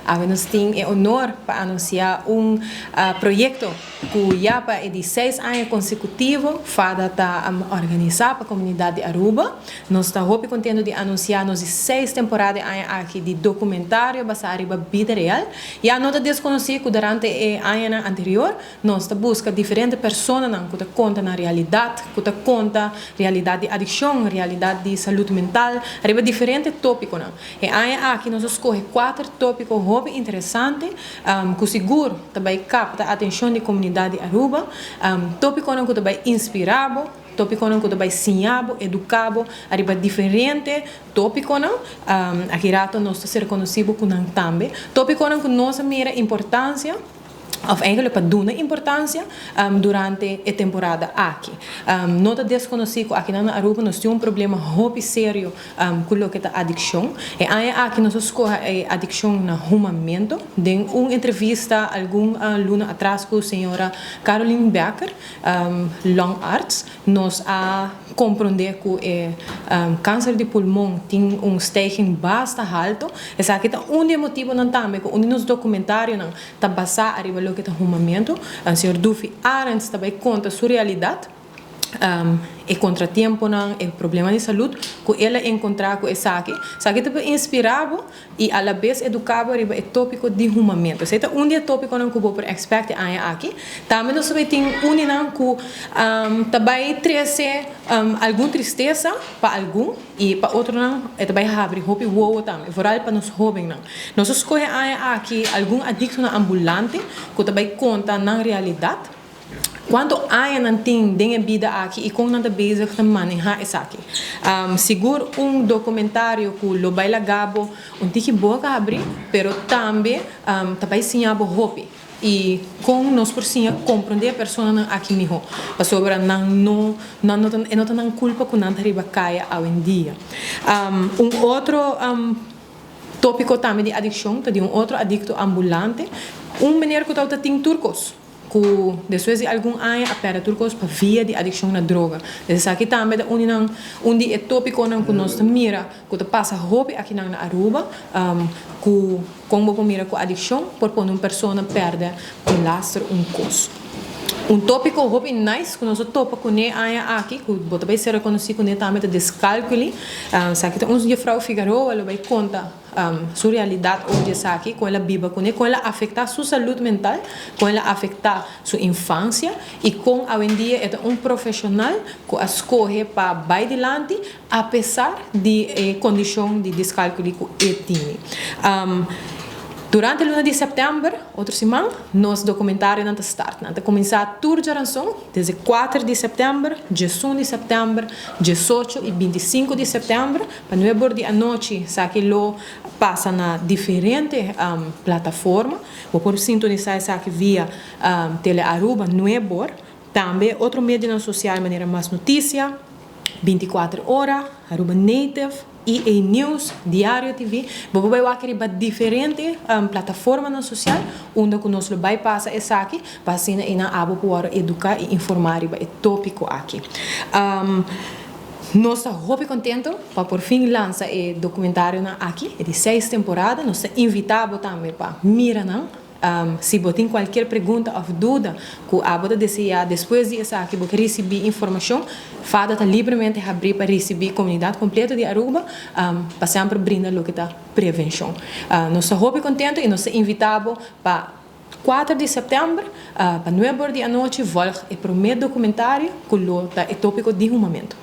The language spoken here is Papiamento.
Awe nos tin e honor pa anuncia un proyecto cu ya pa e di seis aña consecutivo FADA ta organisa pa comunidad di Aruba. Nos ta hopi contento di anuncia nos di seis temporada e aña aki di documentario basa riba bida real. Ya no ta desconoci cu durante e añanan anterior nos ta busca diferente personanan cu ta conta nan realidad, cu ta conta realidad di adiccion, realidad di salud mental, riba diferente topiconan. E aña aki nos a scoge cuater topico hopi interesante cu sigur ta bay capta atencion di comunidad di Aruba, topiconan cu ta bay inspira bo, topiconan cu ta bay siña bo, educa bo ariba diferente topiconan. Aki rato nos ta ser conoci bo cu nan tambe. Topiconan cu nos a mira importancia. Of eigenlijk pa duna importancia durante e temporada aki. No ta desconoci cu akinan na Aruba nos tin un problema hopi serio cu loke ta adiccion. E aña aki nos a scoha e adiccion na humamento. Den un entrevista algun luna atras cu señora Caroline Becker, Long Arts, Nos a comprende cu e cancer di pulmon tin un stijging basta halto. Esaki ta un di e motibonan tambe cu un di nos documentarionan ta basa ariba loke ta humamento. Señor Duffy Arends ta bay conta su realidad, e contratiemponan, e problema di salud cu el a encontra cu esaki. Esaki ta pa inspira bo I alabes eduká bo riba e tópiko di humamentu. Esei ta un di e tópikonan ku bo por èkspèkt e aña aki. Tambe nos ta bai tin uninan ku ta bai trese algun tristesa pa algun i pa otronan e ta bai habri hopi wowo tambe, vooral pa nos hóbennan. Nos a skohe aña aki algun adiktonan ambulante ku ta bai konta nan realidat. Cuanto aña nan tin den e bida aki y con nan ta bezig ta maneha esaki. Sigur un documentario cu lo bay laga bo un tiki boca habri, pero tambe ta bay siña bo hopi y con nos por siña comprende e personanan aki miho, pasobra nan no nan no ta e no ta nan culpa cu nan ta riba caya awendia. Un otro. Tópiko tambe di adikshon ta di un otro adikto ambulante, un meneer ku tabata tin tur kos, ku despues di algun aña a pèrdè tur kos pa via di adikshon na droga. Des esaki tambe ta un di nan, un di e tópikonan ku nos ta mira ku ta pasa hopi akinan na Aruba, ku kon bo por mira ku adikshon por pone un persona pèrdè un laster un kos. Un tópiko hopi nice ku nos a topa kuné aña aki, ku bo ta bai ser rekonosí kuné tambe ta discalculi. Esaki ta un Juffrouw Figaroa lo bai konta su realidat over di esaki, kon el a biba kuné, kon el a afektá su salud mental, kon el a afektá su infansia i kon awendia e ta un profeshonal ku a skohe pa bai dilanti apesar di e kondishon di discalculi ku e tini. Durante luna di sèptèmber, otro siman, nos dokumentarionan ta start. Nan ta kuminsá tur djaranson, desde kuater di sèptèmber, diesun di sèptèmber, diesocho i bintisinku di sèptèmber, pa nuebe or di anochi. Esaki lo pasa na diferente plataforma. Bo por sintonisá esaki via Telearuba nuebe or. Tambe otro medionan sosial manera Mas Noticia, Bintikuater Ora, Aruba Native, EA News, Diario TV. Bo por bai wak riba diferente plataformanan sosial unda ku nos lo bai pasa esaki pa asina einan abo por wòrdu eduká i informá riba e tópiko aki. Nos ta hopi kontento pa por fin lansa e dokumentarionan aki, e di seis temporada. Nos ta invitá bo tambe pa mira nan. Si bo tin kualkier pregunta òf duda ku abo ta deseá despues di esaki bo ke risibí informashon, fada ta libremente habrí pa risibí komunidat kompleto di Aruba pa semper brinda loke ta prevenshon. Nos ta hopi kontentu i nos ta invitá bo pa kuater di sèptèmber pa nuebe or di anochi vòlg e promé dokumentario ku lo ta e tópiko di humamentu.